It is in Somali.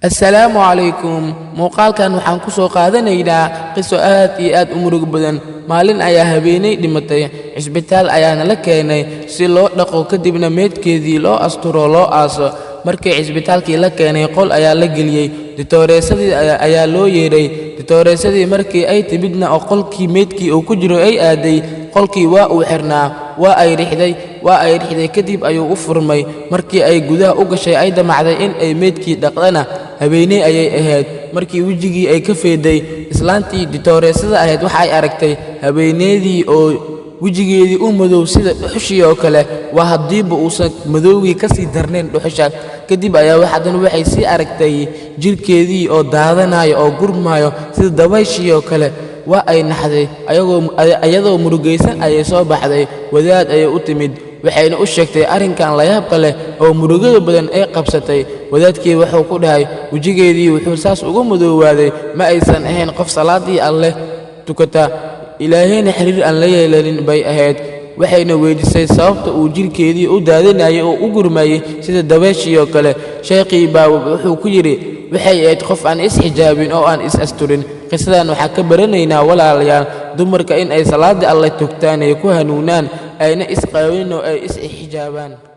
Assalaamu calaykum. Muuqaalkan waxaan ku soo qaadanaynaa qiso aad iyo aad u murug badan. Maalin ayaa habeenay dhimatay, cisbitaal ayaana la keenay si loo dhaqo, kadibna meydkeedii loo asturo, loo aaso. Markii cisbitaalkii la keenay, qol ayaa la geliyey. Ditooreesadii ayaa loo yeedhay. Ditooreesadii markii ay timidna oo qolkii meydkii uu ku jiro ay aaday, qolkii waa uu xirnaa. Waa ay rixday, waa ay rixday, kadib ayuu u furmay. Markii ay gudaha u gashay, ay damacday in ay meydkii dhaqdana, habeeney ayay ahayd. Markii wejigii ay ka feeday islaantii ditooreesada ahayd, waxa ay aragtay habeeneydii oo wejigeedii u madow sida dhuxushii oo kale, waa haddiiba uusan madowgii ka sii darnayn dhuxusha. Kadib ayaa haddana waxay sii aragtay jirkeedii oo daadanayo oo gurmayo sida dabayshii oo kale. Waa ay naxday. Ayadoo murugaysan ayay soo baxday. Wadaad ayay u timid, waxayna u sheegtay arrinkan layaabka leh oo murugada badan ee qabsatay. Wadaadkii wuxuu ku dhahay, wejigeedii wuxuu saas ugu madoowaaday ma aysan ahayn qof salaaddii Alleh tukata, Ilaahayna xiriir aan la yeelanin bay ahayd. Waxayna weydiisay sababta uu jidhkeedii u daadinayay oo u gurmayay sida dabayshii oo kale. Sheekhii baa wuxuu ku yidhi, waxay ahayd qof aan is-xijaabin oo aan is-asturin. Qisadan waxaa ka baranaynaa, walaalayaal, dumarka in ay salaaddii Alleh tugtaan, ay ku hanuunaan, ayna isqaawinin oo ay is-xijaabaan.